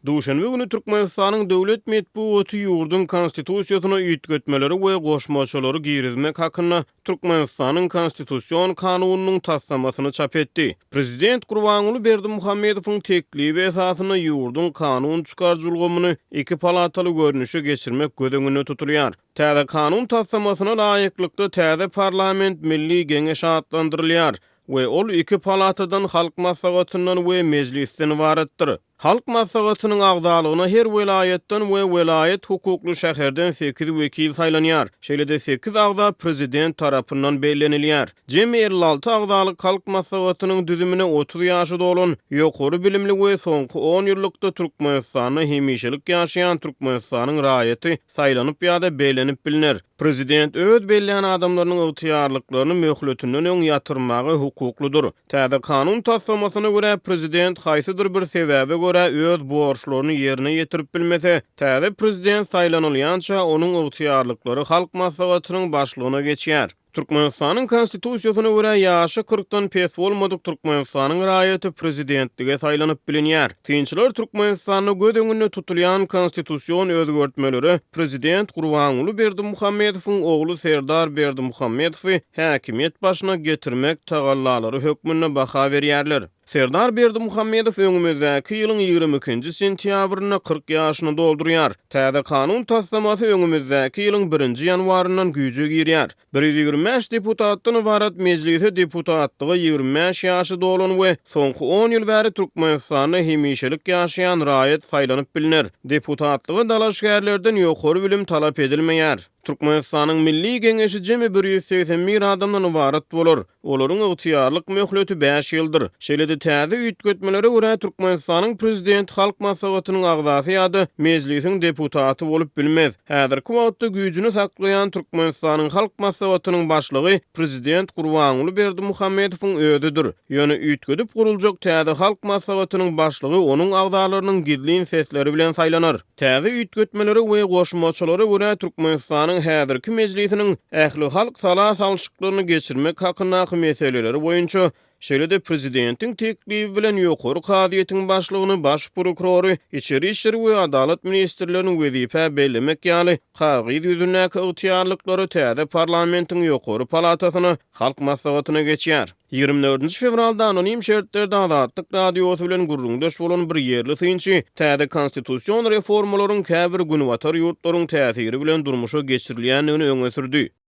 Duşenbe güni Türkmenistanyň döwlet metbugaty ýurduň Konstitusiýasyna üýtgetmeleri we goşmaçalary girizmek hakynda Türkmenistanyň Konstitusion kanunynyň taslamasyny çap etdi. Prezident Gurbanguly Berdimuhamedowyň teklibi esasynda ýurduň kanun çykaryjy ulgamyny iki palataly görnüşe geçirmek göz öňünde tutulýar. Täze kanun taslamasyna laýyklykda, täze parlament Milli Geňeş atlandyrylýar we ol iki palatadan, Halk Maslahatyndan we Mejlisden ybaratdyr. Halk Maslahatynyň agzalygyna her welaýatdan we welaýat hukukly şäherden sekiz wekil saýlanýar. Şeýle-de sekiz agza Prezident tarapyndan bellenilýär. Jemi 56 agzalyk Halk Maslahatynyň düzümine 30 ýaşy dolan, ýokary bilimli we soňky on ýyllykda Türkmenistanda hemişelik ýaşaýan Türkmenistanyň raýaty saýlanyp ýa-da bellenip bilner. Prezident öz bellän adamlarynyň ygtyýarlyklaryny möhletinden öň ýatyrmaga hukuklydyr. Täze kanun taslamasyna görä, prezident haýsydyr bir sebäbe görä öz borçlaryny ýerine ýetirip bilmese, täze prezident saýlanylýança onuň ygtyýarlyklary Halk Maslahatynyň başlygyna geçýär. Türkmenistanyň Konstitusiýasyna görä, ýaşy kyrkdan pes bolmadyk Türkmenistanyň raýaty prezidentlige saýlanyp bilinýär. Synçylar Türkmenistanda göz öňünde tutulýan konstitusion özgertmelere prezident Gurbanguly Berdimuhamedowyň ogly Serdar Berdimuhamedowy häkimiýet başyna getirmek tagallalary hökmünde baha berýärler. Serdar Berdimuhamedow öňümizdäki ýylyň 22-nji sentýabrynda 40 ýaşyny doldurýar. Täze kanun taslamasy öňümizdäki ýylyň birinji ýanwaryndan güýje girýär. 125 deputatdan ybarat Mejlise deputatlyga 25 ýaşy dolan we soňky on ýyl bäri Türkmenistanda hemişelik ýaşaýan raýat saýlanyp bilner. Deputatlyga dalaşgärlerden ýokary bilim talap edilmeýär. Türkmenistanyň Milli Geňeşi jemi 181 adamdan ybarat bolar. Olaryň ygtyýarlyk möhleti bäş ýyldyr. Şeýle-de täze üýtgetmelere görä, Türkmenistanyň Prezidenti Halk Maslahatynyň agzasy ýa-da Mejlisiň deputaty bolup bilmez. Häzirki wagtda güýjüni saklaýan Türkmenistanyň Halk Maslahatynyň Başlygy Prezident Gurbanguly Berdimuhamedowyň özüdir. Ýöne üýtgedip guruljak täze Halk Maslahatynyň Başlygy onuň agzalarynyň gizlin sesleri bilen saýlanar. Täze üýtgetmelere we goşmaçalara görä, Türkmenistanyň häzirki Mejlisiniň ählihalk sala salşyklaryny geçirmek hakyndaky meseleleri boýunça, şeýle-de Prezidentiň teklibi bilen Ýokary kazyýetiň başlygyny, Baş prokurory, içeri işler we adalat ministrlerini wezipä bellemek ýaly kagyz ýüzündäki ygtyýarlyklary täze parlamentiň ýokary palatasyna, Halk Maslahatyna geçýär. 24-nji fewralda anonim şertlerde Azatlyk Radiosy bilen gürrüňdeş bolan bir ýerli synçy täze konstitusion reformalaryň käbir günbatar ýurtlaryň täsiri bilen durmuşa geçirilýändigini öňe sürdi.